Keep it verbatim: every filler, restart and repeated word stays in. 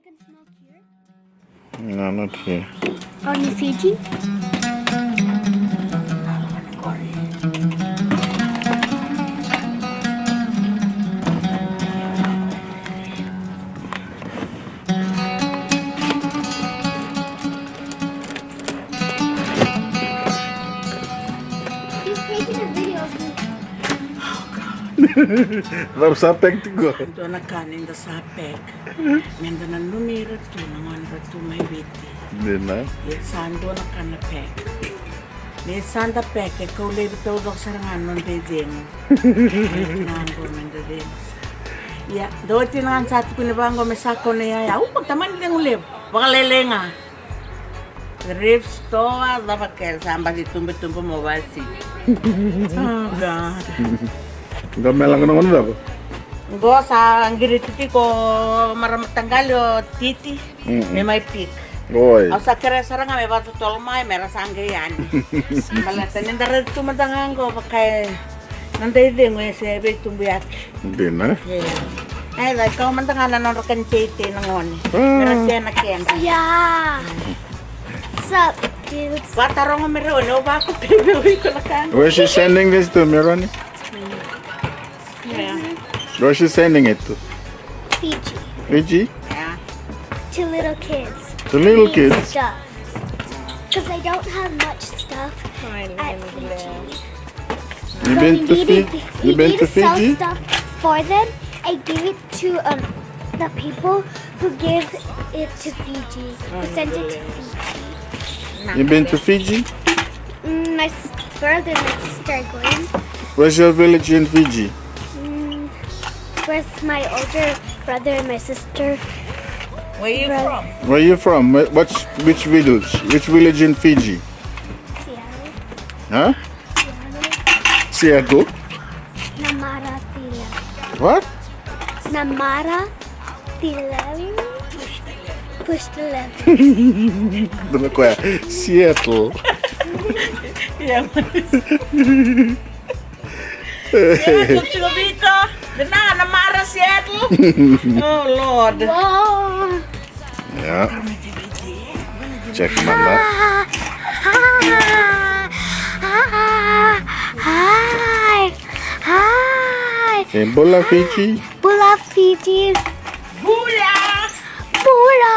Can smoke here? No, not here. Only Fiji? He's taking a video of me. Cava sa pack tiko? Dua na ka ni da sa pack. Meda nanumi ira tu na gone ra tu mai Viti. Dina. Ia sa dua na ka na pack. Ni sa da pack e kau laivi taucoko sara ga na noda icegu. Na qo meda cegu. Ia da oti na gana sa tukuni vaqo me sa kau na iyaya. Upa tamani cegu levu. Vakalailai ga. Thrift store, cava kece sa baci tubutubu mo vasi. Oh God. Qo me lako na gona cava? Qo sa qiriti tiko marama taqali o Titi. Me mai pick. Oi. Au sa kerea sara ga me vakatotolo mai me ra sa qai yani. Baleta ni da raici tu mada ga qo vaka e na dai cegu e se veitubuyaki. Dina. E da kau mada ga na nodra kani teitei na gone. Me ra sena keda. Yeah. Sup, dudes? Vatarogo me rau ne o vakutei me o iko na ka. Where she sending this to, Mironi? Yeah. Where she sending it to? Fiji. Fiji? Yeah. To little kids. To little Need kids? Stuff. Because I don't have much stuff Fine, at let me Fiji. laugh. You So been we to need Fiji? to, You we been need to to sell Fiji? Stuff for them and give it to um the people who give it to Fiji, who sent it to Fiji. You been to Fiji? Mm, my s- brother and my sister are going. Where's your village in Fiji? Mm, where's my older brother and my sister? Where you from? Where you from? Wh- What's which village? Which village in Fiji? Seattle. Huh? Seattle. Namara Tila. What? Namara Tila. Push the left. Tunakuya Seattle. Yeah. Seattle, Chivito. Dina, Namara, Seattle. Oh Lord. Whoa. Yeah. Check mada. Hi. Hi. Hi. Say bula Fiji. Bula Fiji. Bula. Bula.